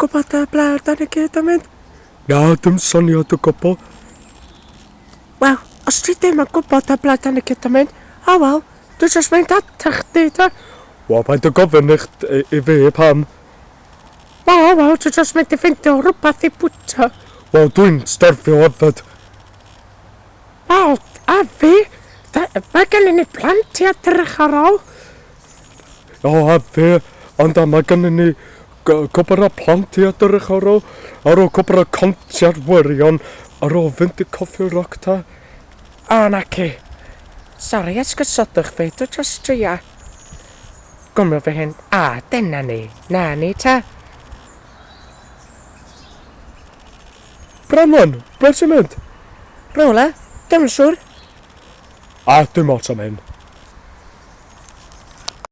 gwybod ta ble da ni gyd yn mynd? Na, dim syniad o gwbl. Wel, os ti ddim yn gwybod ta ble da ni gyd yn mynd, o wel, dwi jyst mynd ata chdi ta. Wel, paid â gofyn i, i fi pam. O, wel, dwi jyst mynd i ffeindio rhywbeth i bwyta. Wel, dwi'n starfio hefyd. O, a fi? Mae gennym ni plant i edrych ar ôl. O, a fi, ond mae gennym ni cwpr o plant i edrych ar ôl, ar ôl cwpr o contiau wirion, ar ôl fynd i Coffi Rock ta. O, naci. Sori, esgusodwch fi, dwi jyst trio gwmio fy hun. A, dyna ni. Na ni ta. Branwen, ble ti'n mynd? Rhywle, dim yn siŵr. A, dim ots am hyn.